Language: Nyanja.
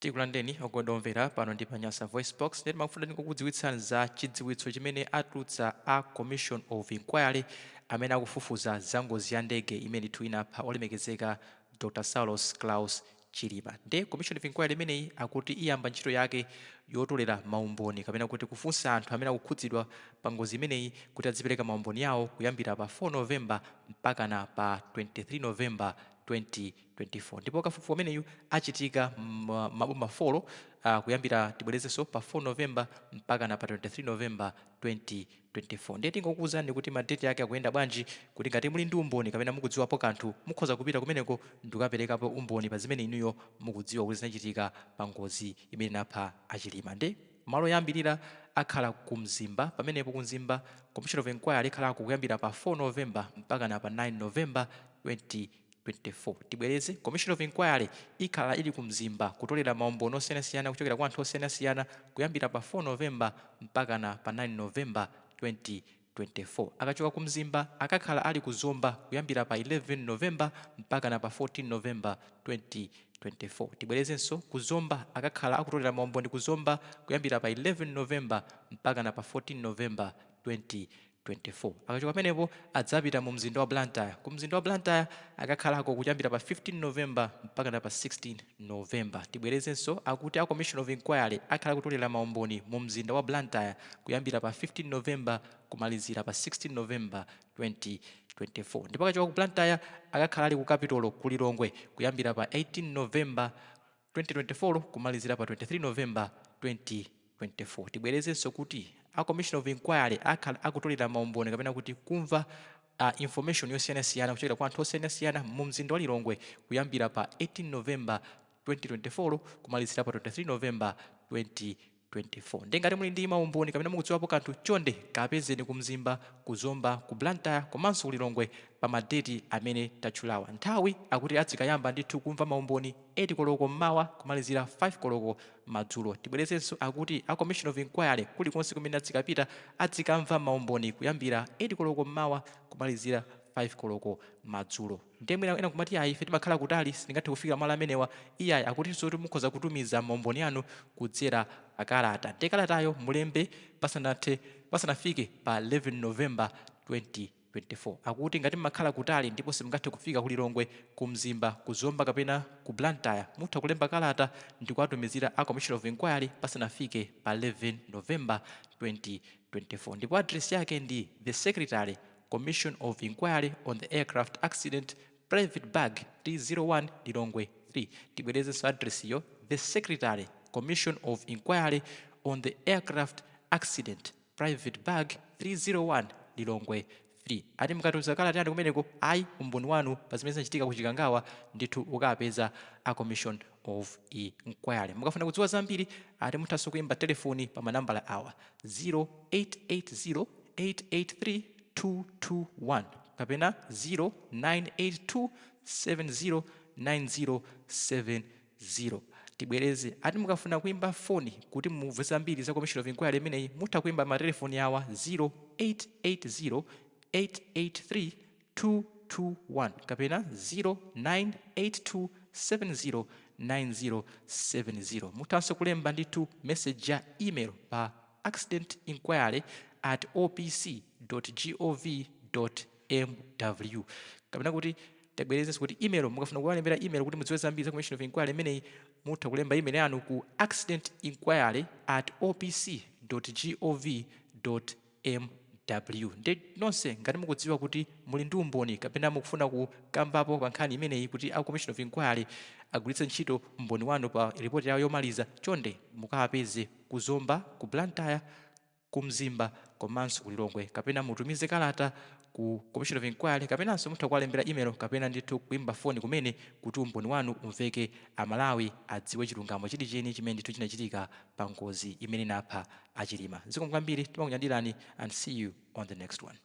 Tikulandireni okondedwa omvera, pano ndi pa Nyasa Voice Box. Ndiye timafuna ndingokudziwitsani za chidziwitso chimene atulutsa a Commission of Inquiry amene akufufuza za ngozi ya ndege imene ndithu inapha olemekezeka Dr Saulos Klaus Chilima. Ndiye Commission of Inquiry imeneyi akuti iyamba ntchito yake yotolera maumboni kapena kuti kufunsa anthu amene akukhudzidwa pa ngozi imeneyi kuti adzipereka maumboni awo kuyambira pa 4 November mpakana pa 23 November 2024. Ndipo kafukufuku ameneyu achitika maboma 4, kuyambira, tibwerezenso, pa 4 November mpakana pa 23 November 2024. Ndiye tingokuwuzani kuti madeti ake akuyenda bwanji, kuti ngati muli ndi umboni kapena mukudziwapo kanthu, mukhoza kupita kumeneko ndikukaperekapo umboni pa zimene inuyo mukudziwa kuti zinachitika pa ngozi imene inapha a Chilima. Nde malo oyambirira akhala ku Mzimba. Pamenepo ku Mzimba, Commission of Inquiry ikhalako kuyambira pa 4 November mpakana pa 9 November 2024. Tibwereze, Commission of Inquiry ikhala ili ku Mzimba kutolera maumboni osiyanasiyana kuchokera kwa anthu osiyanasiyana kuyambira pa 4 November mpakana pa 9 November 2024. Akachoka ku Mzimba, akakhala ali ku Zomba kuyambira pa 11 November mpakana pa 14 November 2024. Tibwerezenso, ku Zomba akakhala akutolera maumboni ku Zomba kuyambira pa 11 November mpakana pa 14 November 2024. Akachoka pamenepo, adzapita mu mzinda wa Blantyre. Ku mzinda wa Blantyre akakhalako kuyambira pa 15 November mpakana pa 16 November. Tibwerezenso, akuti a Commission of Inquiry akhala kutolera maumboni mu mzinda wa Blantyre kuyambira pa 15 November kumalizira pa 16 November 2024. Ndipo akachoka ku Blantyre, akakhala ali ku Capitol ku Lilongwe kuyambira pa 18 November 2024 kumalizira pa 23 November 2024. Tibwerezenso kuti a Commission of Inquiry akhala akutolera maumboni kapena kuti kumva information yosiyanasiyana kuchokera kwa anthu osiyanasiyana mu mzinda wa Lilongwe kuyambira pa 18 November 2024 kumalizira pa 23 November 2024. Ndi ngati muli ndi maumboni kapena mukudziwapo kanthu, chonde kapezeni ku Mzimba, ku Zomba, ku Blantyre komanso ku Lilongwe pa madeti amene tatchulawa. Nthawi akuti adzikayamba ndithu kumva maumboni 8 koloko mmawa kumalizira 5 koloko madzulo. Tibwerezenso, akuti a Commission of Inquiry kulikonse kumene adzikapita adzikamva maumboni kuyambira 8 koloko mmawa kumalizira 5 koloko madzulo. Ndiye mwina ena kumati, "Ayi, ife timakhala kutali, sitingathe kufikira malo amenewa." Iyayi, akutinso kuti mukhoza kutumiza maumboni anu kudzera pakalata. Ndiye kalatayo mulembe pasanafike pa 11 November 2024. Akuti ngati mmakhala kutali ndipo simungathe kufika ku Lilongwe, ku Mzimba, ku Zomba kapena ku Blantyre, mutha kulemba kalata ndi kuwatumizira a Commission of Inquiry pasanafike pa 11 November 2024. Ndipo address yake ndi The Secretary, Commission of Inquiry on the Aircraft Accident, Private Bag 301, Lilongwe 3. Tibwerezenso address iyo: The Secretary, Commission of Inquiry on the Aircraft Accident, Private Bag 301, Lilongwe 3. Ati mukatumiza kalata yanu kumeneko, ayi, umboni wanu pa zimene zinachitika ku Chikangawa ndithu ukapeza a Commission of Inquiry. Mukafuna kudziwa zambiri, ati muthanso kuyimba telefoni pa manambala awa: 0880 883 221 kapena 0982 709070. Tibwereze, ati mukafuna kuimba foni kuti mumve zambiri za Commission of Inquiry imeneyi, mutha kuimba matelefoni awa: 0880 883 221 kapena 0982 709070. Muthanso kulemba ndithu message ya email pa accidentinquiry@opc.gov.mw, kapena kuti tabwerezenso kuti email, mukafuna kuwalembera email kuti mudziwe zambiri za Commission of Inquiry imeneyi, mutha kulemba email yanu ku accidentinquiry@opc.gov.mw. Ndi nonse ngati mukudziwa kuti muli ndi umboni kapena mukufuna kukambapo pa nkhani imeneyi kuti a Commission of Inquiry agwiritse ntchito umboni wanu pa ripoti yawo yomaliza, chonde mukawapeze ku Zomba, ku Blantyre, ku Mzimba komanso ku Lilongwe, kapena mutumize kalata ku Commission of Inquiry, kapenanso mutha kuwalembera email kapena ndithu kuimba foni kumene kuti umboni wanu umveke, Amalawi adziwe chilungamo chenicheni chimene ndithu chinachitika pa ngozi imene inapha a Chilima. Zikomo kwambiri, timakunyadirani and see you on the next one.